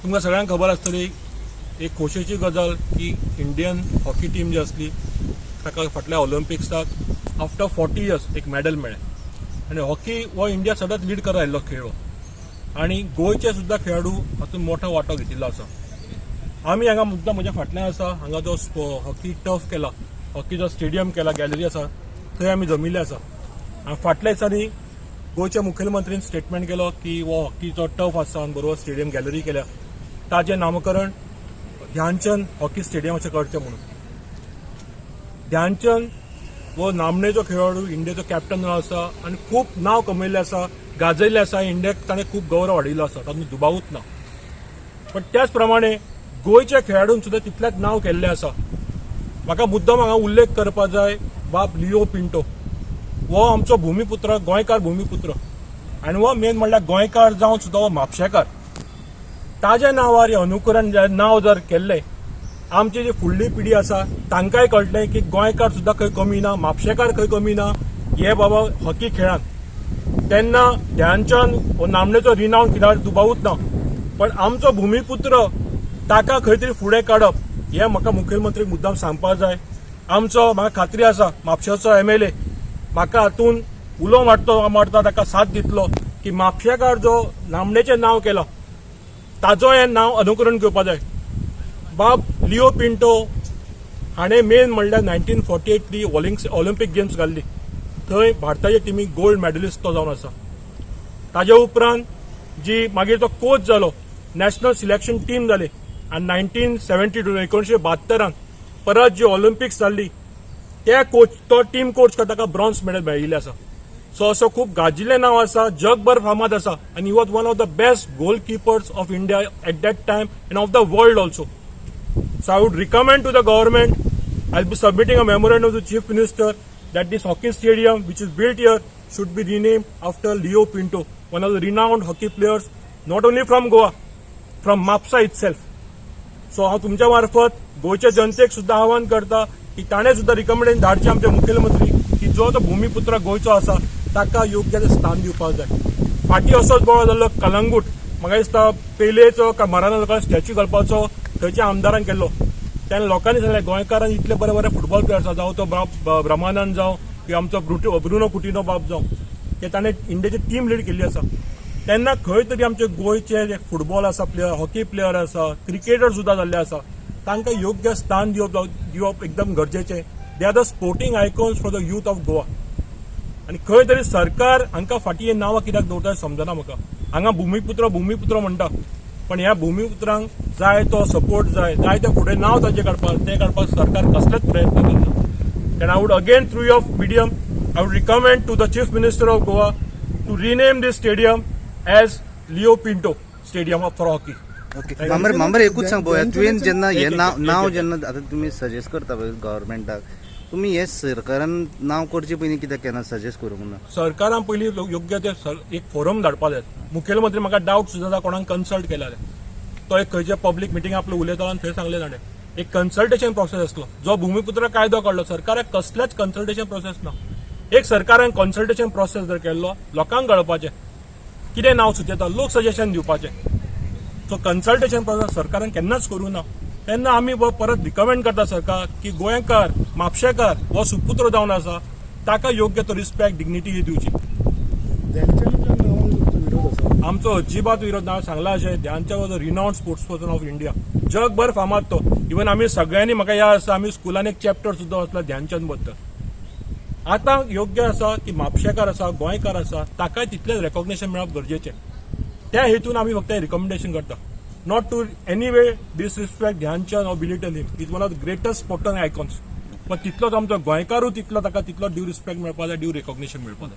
तुमकां सगळ्यांक खबर आसतली, एक खोशयेची गजाल की इंडियन हॉकी टीम जी आसली ताका फाटल्या ऑलिम्पिक्साक आफ्टर 40 इयर्स एक मॅडल मेळ्ळें आनी हॉकी हो इंडिया सदांच लीड करत आयिल्लो खेळ हो. आनी गोंयचे सुद्दां खेळाडू हातूंत मोठो वांटो घेतिल्लो आसा. आमी हांगा मुद्दाम, म्हज्या फाटल्यान आसा हांगा जो हॉकी टर्फ केला, हॉकीचो स्टेडियम केला, गॅलरी आसा, थंय आमी जमिल्ले आसा. आनी फाटल्या दिसांनी गोंयच्या मुखेलमंत्रीन स्टेटमेंट केलो की हो हॉकीचो टर्फ आसा आनी बरोबर स्टेडियम गॅलरी केल्या, ताजें नामकरण ध्यानचंद हॉकी स्टेडियम अशें करचें म्हणून. ध्यानचंद हो नामनेचो खेळाडू, इंडियाचो कॅप्टन जावन आसा आनी खूब नांव कमयल्लें आसा, गाजयल्लें आसा. इंडियाक ताणें खूब गौरव हाडिल्लो आसा, तातूंत दुबावूच ना. पण त्याच प्रमाणे गोंयच्या खेळाडून सुद्दां तितलेंच नांव केल्लें आसा. म्हाका मुद्दम हांगा उल्लेख करपा जाय बाब लिओ पिंटो. हो आमचो भुमीपुत्र, गोंयकार भुमीपुत्र आनी हो मेन म्हणल्यार गोंयकार जावन सुद्दां हो म्हापशेकार. ताज्या नांवार हें अनुकरण जे नांव जर केल्लें, आमची जी फुडली पिढी आसा तांकांय कळटलें की गोंयकार सुद्दां खंय कमी ना, म्हापशेकार खंय कमी ना हे बाबा हॉकी खेळान. तेन्ना ध्यानचंद हो नामनेचो रिनावंड खेळाडू, दुबावूच ना, पण आमचो भुमीपुत्र ताका खंय तरी फुडें काडप हें म्हाका मुखेलमंत्री मुद्दाम सांगपाक जाय. आमचो, म्हाका खात्री आसा, म्हापशेचो एमएलए म्हाका हातून उलो मारतो मारता, ताका साथ दितलो की म्हापशेकार जो नामनेचें नांव केलां ताजो हें नांव अनुकरण घेवपा जाय. बाब लिओ पिंटो हाणें मेन म्हणल्यार 1948तली ऑलिम्पीक गेम्स घाल्ली, थंय भारताच्या टिमीक गोल्ड मेडलिस्ट तो जावन आसा. ताजे उपरांत जी मागीर तो कोच जालो, नॅशनल सिलेक्शन टीम जाली आनी 1972, 1972रान परत जी ऑलिम्पिक्स जाल्ली त्या कोच, तो टीम कोच करता, ताका ब्रॉन्ज मेडल मेळिल्लें आसा. सो असो खूब गाजिल्लें नांव आसा, जगभर फामाद आसा आनी he was one of the best goalkeepers of India at that time and of the world also. So I would recommend to the government, I'll be submitting a memorandum to the Chief Minister that this hockey stadium which is built here should be renamed after Leo Pinto, one of the renowned hockey players, not only from Goa, from Mapsa itself. So हांव तुमच्या मार्फत गोंयच्या जनतेक सुद्दां आवाहन करता की ताणें सुद्दां रिकमेंडेशन धाडचें आमचे मुखेलमंत्री की जो तो भुमीपुत्र गोंयचो आसा ताका योग्य तें स्थान दिवपाक जाय. फाटीं असोच बोवाळ जाल्लो कलंगूट, म्हाका दिसता पेलेचो काय मराणाचो स्टॅच्यू घालपाचो थंयच्या आमदारान केल्लो. तेन्ना लोकांनी सांगलें, गोंयकारान इतले बरे बरे फुटबॉल प्लेयर्स आसा, जावं तो ब्रह्मानंद जावं किंवा आमचो ब्रुनो कुटिनो बाब जावं, ते ताणें इंडियाची टीम लीड केल्ली आसा. तेन्ना खंय तरी आमचे गोंयचे जे फुटबॉल आसा प्लेयर, हॉकी प्लेयर आसा, क्रिकेटर सुद्दां जाल्ले आसा, तांकां योग्य स्थान दिवप दिवप एकदम गरजेचें. They are the sporting icons for the youth of Goa. आनी खंय तरी सरकार हांकां फाटीं हे नांवां कित्याक दवरता समजना म्हाका. हांगा भुमीपुत्र भुमीपुत्र म्हणटा, पण ह्या भुमीपुत्रांक जाय तो सपोर्ट जाय, जाय ते फुडें नांव तांचें काडपाक, तें काडपाक सरकार कसलेच प्रयत्न करना. And I would again, through your medium, I would recommend to the Chief Minister of Goa to rename this stadium as Leo Pinto Stadium for Hockey. Okay Mhambre, Mhambre, एकूच सांग पळोवया, तुवें जेन्ना हे एक- नाव एक- नाव एक- जेन्ना आतां तुमी सजेस्ट करता पळय गव्हर्मेंटाक, तुमी हे सरकारान नांव करचे पयलीं कित्याक केन्ना सजेस्ट करूंक ना? सरकारान पयलीं योग्य ते एक फोरम धाडपा जाय. मुखेलमंत्री, म्हाका डावट सुद्दां जाता, कोणाक कन्सल्ट केला जाल्यार. तो एक खंयच्या पब्लीक मिटींग आपलो उलयतालो आनी थंय सांगलें ताणें, एक कन्सल्टेशन प्रोसेस आसलो. जो भुमीपुत्र कायदो काडलो, सरकाराक कसलेच कन्सल्टेशन प्रोसेस ना. एक सरकारान कन्सल्टेशन प्रोसेस जर केल्लो, लोकांक कळपाचें कितें नांव सुचयता, लोक सजेशन दिवपाचें. सो कन्सल्टेशन प्रोसेस सरकारान केन्नाच करूं ना. तेन्ना आमी परत रिकमेंड करता सरकार की गोंयकार, म्हापशेकार हो सुपुत्र जावन आसा, ताका योग्य तो रिस्पेक्ट, डिग्निटी दिवची. ध्यानचंदाच्या नांवान तुमचो विरोध आसा? आमचो अजिबात विरोध ना. सांगला अशें, Dhyanchand was a renowned sports person of India, जगभर फामाद तो. इवन आमी सगळ्यांनी, म्हाका याद आसा, आमी स्कुलान एक चॅप्टर सुद्दां वाचला ध्यानचंद बद्दल. आतां योग्य आसा की म्हापशेकार आसा, गोंयकार आसा, ताकाय तितलेंच रेकॉग्नेशन मेळप गरजेचें. त्या हेतून आमी फक्त रिकमेंडेशन करता, not to any way disrespect Dhyanchand or belittle him. Is one of the greatest sporting icons, पण तितलोच आमचो गोंयकारूय तितलो, ताका तितलो ड्यू रिस्पेक्ट मेळपा जाय, ड्यू रेकॉग्नेशन मेळपा जाय.